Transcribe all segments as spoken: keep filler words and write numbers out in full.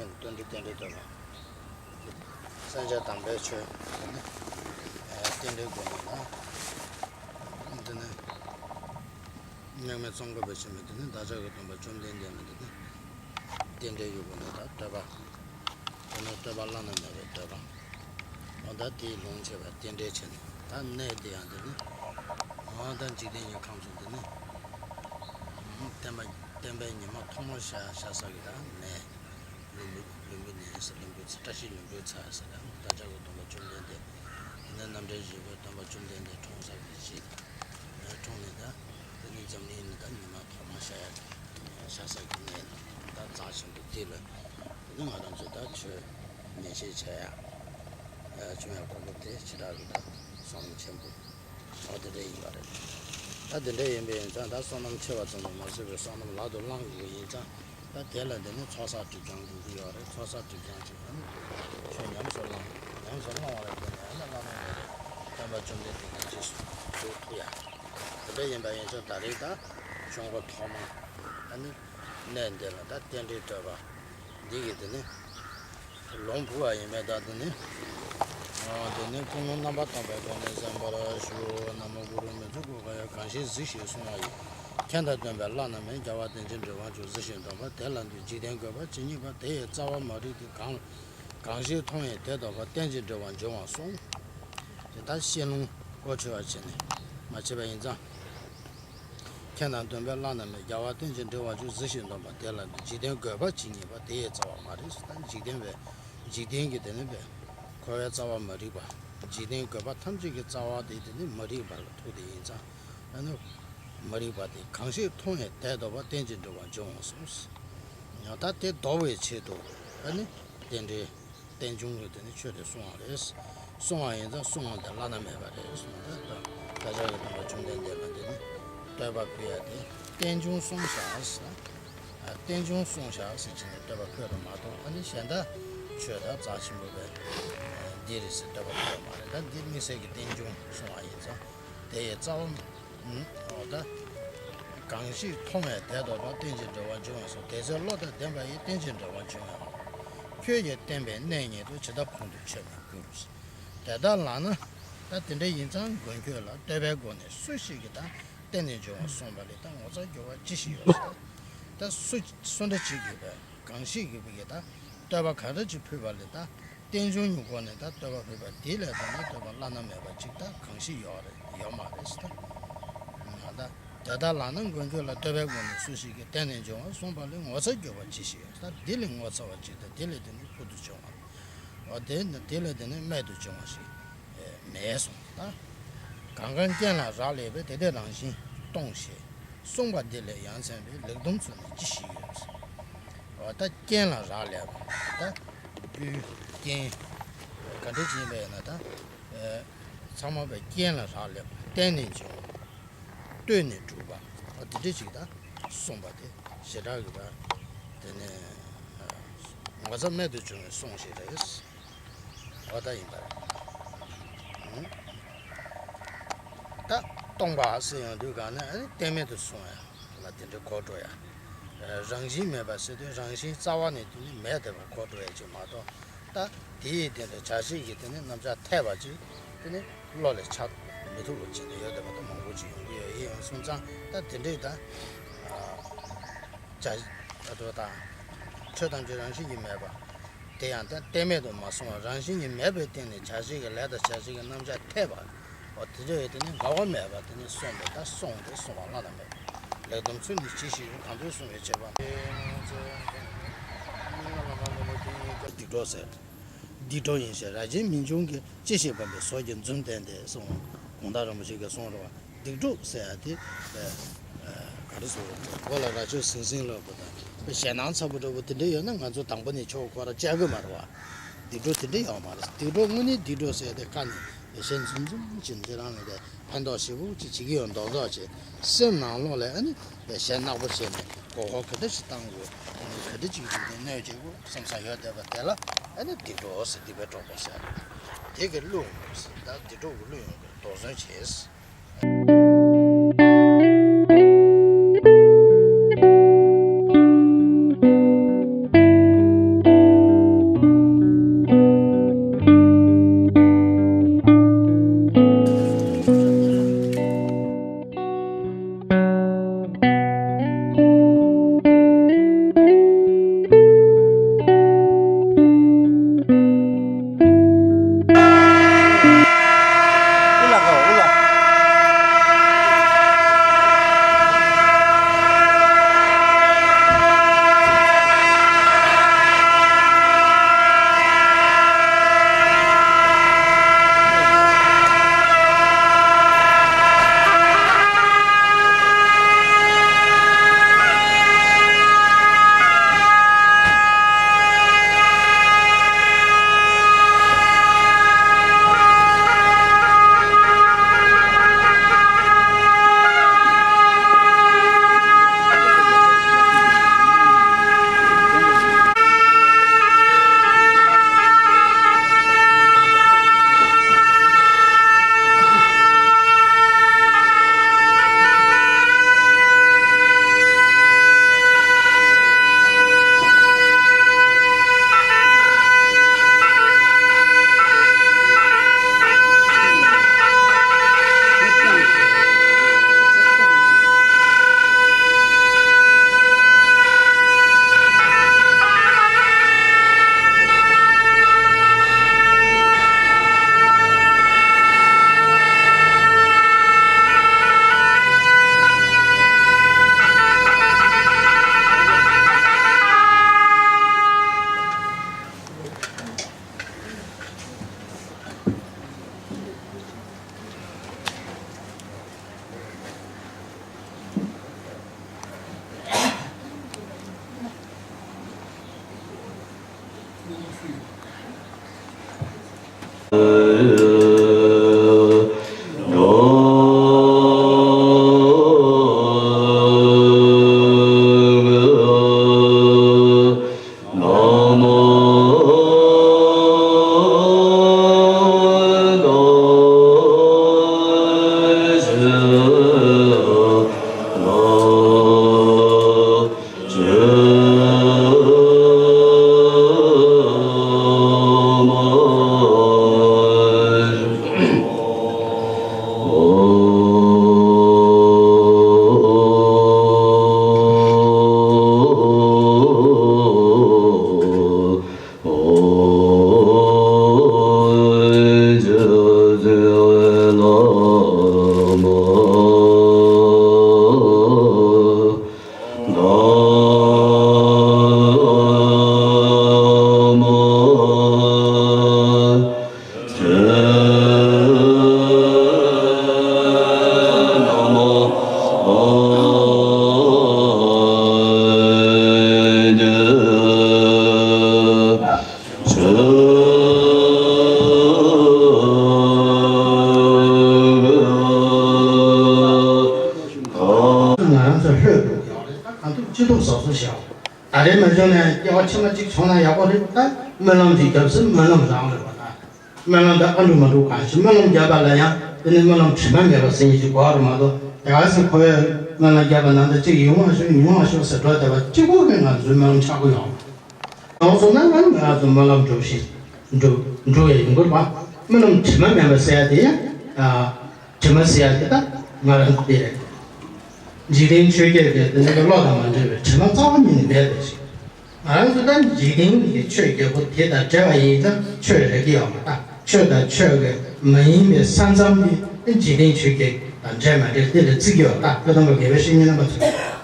ཉིད་ནས་རྟེན་འབྲེལ་རྟེན་འབྲེལ་བསྟོད་པ། སེམས་ཅན་དམ་པའི་ཆོས་འདི་ནི་རྟེན་འབྲེལ་དགོས་ནས་ན། འདི་ནི་མཉམ་མེད་ཙོང་ཁ་པས་མཁྱེན་པའི་འདི་ནི་བདག་ཅག་གི་སྟོན་པ་བཅོམ་ལྡན་འདས་ལ་འདི་ནི་རྟེན་འབྲེལ་ཡོད་དགོས་ནས་ད་བསྟོད་པ། དེ་ནི་བསྟོད་པ་བླ་ན་མེད་པའི་བསྟོད་པ། འོ་ད་དེའི་ལུང་བྱས་པ་རྟེན་འབྲེལ་བྱས་ནས་ད་གནས་དེ་ཡང་འདི་ནི་འོ་ད་འཇིག་རྟེན་གྱི་ཁམས་སུ་འདི་ནི་བསྟན་པ་བསྟན་པའི་ཉི་མ་ཐོག་མར་ཤར་ཤར་ས་གི་ད་གནས། ལུམ་བུ་ལུམ་བུ་ནས་ཟེར་ལུམ་བུ་ཚ་བཀྲ་ཤིས་ལུམ་བུའི་ཚལ་ཟེར་ད་བདག་ཅག་གི་སྟོན་པ་བཅོམ་ལྡན་འདས་དེ་ནས་རྣམ་འདྲེན་བཞི་པའི་སྟོན་པ་བཅོམ་ལྡན་འདས་འཁྲུངས་ས་གི་ཞིག་འཁྲུངས་ནས་ད་དེ་ནི་འཛམ་གླིང་ནི་ད་ཉི་མ་ཐོག་མ་ཤར་ཡ་ཤར་ས་གི་གནས་ད་རྩ་ཆེན་པོ་དེ་ལ་དེ་ནི་ང་རང་ཚོ་ད་ཆོས་ཉན་བཤད་བྱ་ཡ་བྱུང་ཡ་གོ་སྐབས་དེ་ཞེ་དྲག་གི་ད་བསོད་ནམས་ཆེན་པོ། ཨོ་དེ་འདྲ་ཡིན་པ་རེད། ད་དེ་འདྲ་ཡིན་པ་ཡིན་ཙང་ད་བསོད་ནམས་ཆེ་བ་ཙམ་དུ་མ་ཟད་པའི་བསོད་ནམས་ལག་ཏུ་བླང་དགོས་པ་ཡིན་ཙང་ད་དེ་ལ་འདི་ནི་ཚོགས་བསགས་སྒྲིབ་སྦྱང་དགོས་ཀྱི་ཡོད་རེད། ཚོགས་བསགས་སྒྲིབ་སྦྱང་བྱེད་པ་ནི་ཆོས་ཉམས་སུ་བླང་ཉམས་སུ་བླང་བ་ལ་བརྟེན་ནས་ཨ་ནི་བླ་ན་མེད་པའི་བསྟན་པ་བཅོམ་ལྡན་འདས་ཀྱི་རྗེས་སུ་འཇུག་ཐུབ་ཡ། དེ་འདྲ་ཡིན་པ་ཡིན་ཙང་ད་རེས་ད་ཆོས་འཁོར་ཐོག་མ་ཨ་ནི་གནས་འདི་ལ་ད་རྟེན་འབྲེལ་བསྟོད་པ། འདི་གི་དེ་ནི་ལུང་ཕུལ་བ་ཡིན་མེད་ད་དེ་ནི། དེ་ནི་ཀུན་སློང་རྣམ་པར་དག་པའི་སྒོ་ནས་གསན་པར་ཞུ། ན་མོ་གུ་རུ་མི་འཇུག་གུ་ག་ཡ་གང་ཞིག་གཟིགས་ཤིག་གསུང་བ་ཡི། མཁྱེན་དང་སྟོན་པས་བླ་ན་མེད། རྒྱལ་བ་རྟེན་ཅིང་འབྲེལ་བར་འབྱུང་། གཟིགས་ཤིང་སྡོམ་པ་དེ་ལ་འདུད། འཇིག་རྟེན་དགོས་པ་ཇི་སྙེད་པ། དེ་ཡི་རྩ་བ་མ་རིག་སྟེ། གང་གང་ཞིག་མཐོང་བས་དེ་ལྡོག་པ། རྟེན་ཅིང་འབྲེལ་བར་འབྱུང་བ་གསུངས། དེ་ལྟར་བཤད་ལུང་གོ་ཆོད་པ་བྱས་ནས་མ་བྱས་པ་ཡིན་ཙང་། མཁྱེན་དང་སྟོན་པས་བླ་ན་མེད། རྒྱལ་བ་རྟེན་ཅིང་འབྲེལ་བར་འབྱུང་། གཟིགས་ཤིང་སྡོམ་པ་དེ་ལ་འདུད། འཇིག་རྟེན་དགོས་པ་ཇི་སྙེད་པ། དེ་ཡི་རྩ་བ་མ་རིག་སྟེ། འཇིག་རྟེན་པའི་འཇིག་རྟེན་གྱི་དེ་ནི་པའི་འཁོར་བའི་རྩ་བ་མ་རིག་པ། འཇིག་རྟེན་དགོས་པ་ཐམས་ཅད་ཀྱི་རྩ་བ་དེ་དེ་ནི་མ་རིག་པ་ལ་ཐུག་དེ་ཡིན་ཙང་ཨ་ནི་མ་རིག་པ་དེ་གང་ཞིག་མཐོང་བས་དེ་ལྡོག་པ། རྟེན་ཅིང་འབྲེལ་བར་འབྱུང་བ་གསུངས། ཡང་ད་དེ་ལྡོག་པའི་ཆེད་དུ་ཨ་ནི་རྟེན་འབྲེལ། རྟེན་འབྱུང་གི་དེ་ནི་ཆོས་དེ་གསུང་བ་རེད། གསུང་བ་ཡིན་ཙང་གསུང་བ་དེ་བླ་ན་མེད་པ་རེད་གསུངས་ཏེ། བདག་ཅག་གི་སྟོན་པ་བཅོམ་ལྡན་འདས་ལ་དེ་ནི་བསྟོད་པ་ཕུལ་ཡ་དེ་རྟེན་འབྱུང་གསུངས་བཞག་ཟེར། རྟེན་འབྱུང་གསུངས་བཞག་ཟེར་བྱས་ནས་བསྟོད་པ་ཕུལ་བ་མ་གཏོགས་ཨ་ནི་གཞན་དག་ཆོས་དག་རྩ་ཆེན་པོ་བས་འདི་རེད་ཟེར་བསྟོད་པ་ཕུལ་བ་མ་རེད། ད་འདི་དམིགས་བསལ་གྱི་རྟེན་འབྱུང་གསུང་བ་ཡིན་ཙང་དེ་ཡི་རྩ་བ། འོ་ད། གང་ཞིག་མཐོང་བས་དེ་ལྡོག་པ། རྟེན་ཅིང་འབྲེལ་བར་འབྱུང་བ་གསུངས། དེ་ཚེ་བློ་དང་ལྡན་པ་ཡིས། རྟེན་ཅིང་འབྲེལ་བར་འབྱུང་བའམ། ཁྱོད་ཀྱིས་བསྟན་པའི་གནས་ཉིད་དུ། ཇི་ལྟ་ཁོང་དུ་ཆུད་མི་འགྱུར། དེ་ལྟར་ལགས་ན། ད་དེ་འདྲ་ཡིན་ཙང་མགོན་ཁྱོད་ལ་བསྟོད་པའི་སྒོ་ནས་སུ་ཞིག་གིས་ད་བསྟན་ནས་འབྱུང་བ་གསུངས་པ་ལས་ད་ངོ་མཚར་གྱུར་པ་ཅི་ཞིག་ཡོད་ཟེར། ད་སུ་སུ་འདྲ་ཅིག་གིས་པས་གང་ཞིག་གིས་པས་ད་བསྟོད་པ་ག་འདྲ་ཅིག་ཕུལ་བ་ལས་ད། རྟེན་འབྱུང་གི་སྒོ་ནས་ད་བསྟོད་པ་ཕུལ་བ་དེ་ལས་ད་ནི་བསྟོད་པ་བླ་ན་མེད་པ་ཅིག་ད་གང་ཞིག་ཡོད་རེད་ཡོད་མ་རེད་ཟེར། ད་དེ་ལྟར་ལགས་ན་མགོན་ཁྱོད་ལ་བསྟོད་པའི་སྒོ་ནས་སུ་ཞིག་གིས་བསྟན་ནས་འབྱུང་བ་གསུངས་པ་ལས་ངོ་མཚར་གྱུར་པ་ཅི་ཞིག་ཡོད། ད་འདི་ལས་ངོ་མཚར་བ་ཅིག་དང་དེ་ལས་དེ་ནི་ཕུལ་དུ་བྱུང་བ། འོ་དེ་ནི་དེ་ལས་དེ་ནི་རྨད་དུ་བྱུང་བ་ཞིག་མེད་གསུངས་ད། གང་གང་རྐྱེན་ལ་རག་ལས་པས། དེ་དེ་རང་བཞིན་སྟོང་ཞེས་གསུངས་པ་འདི་ལས་ཡ་མཚན་པའི་ལེགས་སྡོམ་ཚུལ་ནི་ཅི་ཞིག་ཡོད། འོ་ད་རྐྱེན་ལ་རག་ལས་པ་ད་རྒྱུ་རྐྱེན་ག་འདྲ་ཅིག་ཡིན་པ་ཡིན་ན་ད་ཚང་མ་པའི་རྐྱེན་ལ་རག་ལས་པ་བརྟེན་ནས་འབྱུང་བ་ལྟོས་ནས་གྲུབ་པ་འོ་དེ་འདྲ་ཅིག་ད་གསུངས་པ་དེ་ཞེ་དྲག་གི་ད་དེ་ནས་ངོ་མཚར་རྨད་དུ་བྱུང་བའི་གསུང་ཞིག་རེད། འོ་ད་ཡིན་པ་རེད། ད་སྟོང་པ་ཟེར་ཡོང་དུས་གང་ནས་ཨ་ནི་གཏན་མེད་དུ་སོང་ཡ་ལ་དེ་འདྲའི་གོ་འགྲོ་ཡ། རང་བཞིན་མེད་པ་ཟེར་དུས་རང་བཞིན་རྩ་བ་ནས་དེ་ནི་མེད་བསྡད་པ་གོ་འགྲོ་ཡ་ཅིག་མ་གཏོགས་ད་དེ་ཡི་སྟེང་དུ་བྱ་བྱེད་ཀྱི་དེ་ནི་རྣམ་གཞག་འཐད་པ་ཅིག་དེ་ནི་བློ་ལས་འཆར་མི་ཐུབ་པ་ཅིག་ནི་ཡོད་བསྡད་པ་ད་མང་པོ་ཅིག་ཡོང་གི་ཡོད། ཡིན་ཡང་སོང་ཙང་ད་དེ་འདྲའི་ད་བྱ་ཨ་དོ་དང་ཆོས་ཐམས་ཅད་རང་བཞིན་གྱིས་མེད་པ། དེ་ཡང་ད་གཏན་མེད་དུ་མ་སོང་བར་རང་བཞིན་གྱིས་མེད་པའི་སྟེང་ནས་བྱ་བྱེད་ཀྱི་ལས་དང་བྱ་བྱེད་ཀྱི་རྣམ་གཞག་འཐད་པ། འོ་དེ་འདྲ་ཡོད་དེ་ནི་འགལ་བ་མེད་པ་དེ་ནི་གསུངས་པས་ད་གསུངས་ཏེ་གསུངས་པ་བླ་ན་མེད་པ། ལེགས་སྡོམ་ཚུལ་ནི་ཅི་ཞིག་ཡོད། གང་འདུལ་གསུངས་པའི་ཁྱད་པར། སྡིག་གྲོགས་ཟེར། སྡིག་གྲོགས་ཡིན་ཞེས་རལ་གྲིའི་མིང་བྱུང་གིས། ཅི་ཞིག་སྦོམ་པའི་ཟོར་གྱི་འཛུམ་བསྟན་ཏེ་གསུངས། གུང་ཐང་རིན་པོ་ཆེ་གིས་གསུངས་རེད་བ། སྡིག་གྲོགས་ཟེར་ཡ་དེ། ག་རེ་ཟེར་དགོས་རེད། མགོ་ལ་རྭ་ཅོ་ཟིང་ཟིང་ལབ་པ་དང་ཞེད་སྣང་ཚ་པོ་འདྲ་པོ་དེ་འདྲ་ཡོད་ན་ང་ཚོ་དང་པོ་ནས་ཁྱོ་ག་ཁོ་རང་བཅར་གི་མ་རེད་བ། སྡིག་གྲོགས་དེ་འདྲ་ཡོད་མ་རེད། སྡིག་གྲོགས་དངོས་གནས་སྡིག་གྲོགས་ཟེར་ཡ་དེ་ཁ་ནས་ཞལ་འཛུམ་འཛུམ་བྱས་ནས་དེ་རང་ལ་དེ་ཕན་ཐོགས་ཞེ་པོ་ཅིག་བྱེད་ཀྱི་ཡོད་མདོག་མདོག་བྱས། སེམས་ནང་ལོགས་ལ་ཨ་ནི་ཞལ་ནག་པོ་བྱས་ནས་མགོ་སྐོར་ག་འདྲ་ཞིག་བཏང་དགོས། ག་འདྲ་ཅིག་བྱས་ནས་གནོད་བྱེད་དགོས་བསམ་ས་ཡོད་བསྡད་པ་དེ་ལ་ཨ་ནི་སྡིག་གྲོགས་ཟེར། སྡིག་པའི་གྲོགས་པོ་ཟེར། དེ་གི་གླུ་ཡོང་གི་ཟེར། ད་འདི་འགྲོ་གི་གླུ་ཡོང་གི་དོགས་ཟོན་བྱས། ང་རང་ཚོ་ལྷོད་འགྲོ་གི་ཡོད་རེད། ད་གང་ཐུབ་ཅི་ཐུབ་གཟབ་གཟབ་བྱས། ད་རེས་མ་བྱུང་ན་སྐྱེ་བ་ཕྱི་མ་གཅིག་བྱུང་ན་ཡག་པོ་རེད། ད་སྨོན་ལམ་ཅིག་བརྒྱབ་ཟིན། སྨོན་ལམ་རང་རེད་པ། ད་སྨོན་ལམ་ད་ཨ་འགྲུབ་མ་འགྲུབ་གང་ཤེས། སྨོན་ལམ་བརྒྱབ་པ་ལ་ཡང་དེ་ནི་སྨོན་ལམ་དྲི་མ་མེད་པ་ཟེར་མཁན་ཅིག་དགོས་རེད་མ་གཏོགས། དེ་ག་ཟེ་ཁོ་བོས་སྨོན་ལམ་བརྒྱབ་པ་ནང་ད་ཅིག་ཡོང་བ་ཤོག་ཡོང་བ་ཤོག་ཟེར་འགྲོ་བསྡད་པ་གཅིག་པོ་གིས་ང་ཚོའི་སྨོན་ལམ་ཆག་གི་ཡོད་མ་རེད། ཡོང་སོང་ན་ང་ང་ཚོ་སྨོན་ལམ་འགྲུབ་ཤིག་འགྲུབ་འགྲུབ་ཡ་ཡིན་དགོས་པ། སྨོན་ལམ་དྲི་མ་མེད་པ་ཟེར་ཡ་དེ་ཡང་ཨ། དྲི་མ་ཟེར་ཡ་དེ་ད་ང་རང་དེ་རེད། འཇིག་རྟེན་ཆོས་བརྒྱད་ཀྱི་དེ་ནི་བློ་དང་མ་འབྲེལ་བའི་དྲི་མ་རྩ་བ་ཉིད་ནས་མེད་པའི་ཞིག་ང་རང་ཚོ་ད་འཇིག་རྟེན་གྱི་ཆོས་བརྒྱད་པོ་དེ་དང་འབྲེལ་བ་ཡིན་ཙང་ཆོས་རེད་ཀྱི་ཡོད་མ་ད། ཆོས་དང་ཆོས་ཀྱི་མ་ཡིན་པའི་ས་མཚམས་དེ་འཇིག་རྟེན་ཆོས་བརྒྱད་དང་འབྲེལ་མ་འབྲེལ་དེ་ལ་བརྩི་གི་ཡོད་ད། བློ་དང་པོ་དགེ་བའི་བཤེས་གཉེན་རྣམ་པ་ཚོས།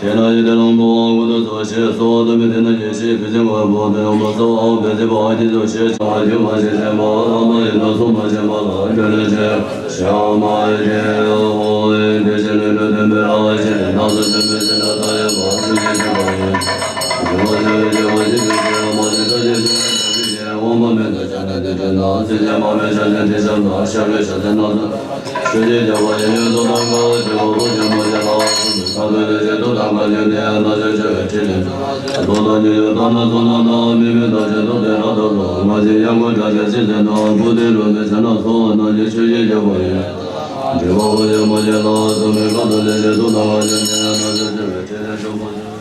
དེ་ན་ཡི་དེ་རང་དུ་དབང་གོ་དུ་ཚོ་ཞེས་སོ་དུ་མི་དེ་ན་ཡེ་ཤེས་བུ་ཆེན་གོ་བོ་དེ་རང་དུ་སོ་འོ་བེ་ཚེ་བ་ཨ་ཏི་ཚོ་ཞེས་ཆ་རྒྱུ་མ་ཞེས་བྱེད་པ་ཨ་མ་ཡི་ན་སོ་མ་བྱེད་པ་ལ་དེ་ལས་ཆེ་ཤ་མ་ཡི་དེ་འོ་ཡི་དེ་ཆེ་ལེ་ལེ་དེ་མེ་ར་ཞེས་ན་སོ་དེ་མེ་ཞེས་ན་ད་ཡ་མ་ཆུ་ཞེས་བྱེད་པ་ཡི་དེ་མ་ཞེས་བྱེད་པ་ཞེས་བྱེད་པ་ཞེས་བྱེད་པ་ཞེས་བྱེད་པ་ཞེས་བྱེད་པ་ཞེས་བྱེད་པ་ཞེས་བྱེད་པ་ཞེས་བྱེད་པ་ཞེས་བྱེད་པ་ཞེས་བྱེད་པ་ཞེས་བྱེད་པ་ཞེས་བྱེད་པ་ཞེས་བྱེད་པ་ཆོས་ཀྱི་རྒྱལ་པོ་ཡི་ཡོན་དུ་དང་དཀའ་བ་སྤྱི་བོ་ཕུར་ཆེན་མོ་ཞེས་ལ་བ་གསུམ་གྱི་ཁ་དོན་ལས་བཞིན་དུ་དང་དཀའ་བརྒྱུད་ནས་རྣལ་འབྱོར་སྤྱོད་པའི་ཕྲིན་ལས་མཛོད། རྡོ་དང་མཉམ་ཡུལ་དང་ན་ཚོགས་རྣམས་དང་མི་མེད་དང་ཆེད་དུ་བདེ་རབ་ཏུ་ལོ། ང་བཞིན་གཡང་དགོན་གྲྭ་ཆེན་སྲིད་ཚན་དང་སྐུ་དེ་རུ་མི་ཚེ་ན་སོགས་རྣམས་ཀྱི་ཆོས་ཀྱི་རྒྱལ་པོ་ཡི་འབྲེལ་བ་ཕུར་ཆེན་མོ་ཞེས་ལ་བ་གསུམ་གྱི་ཁ་དོན་ལས་བཞིན་དུ་དང་དཀའ་བརྒྱུད་ནས་རྣལ་འབྱོར་སྤྱོད་པའི་ཕྲིན་ལས་མཛོད།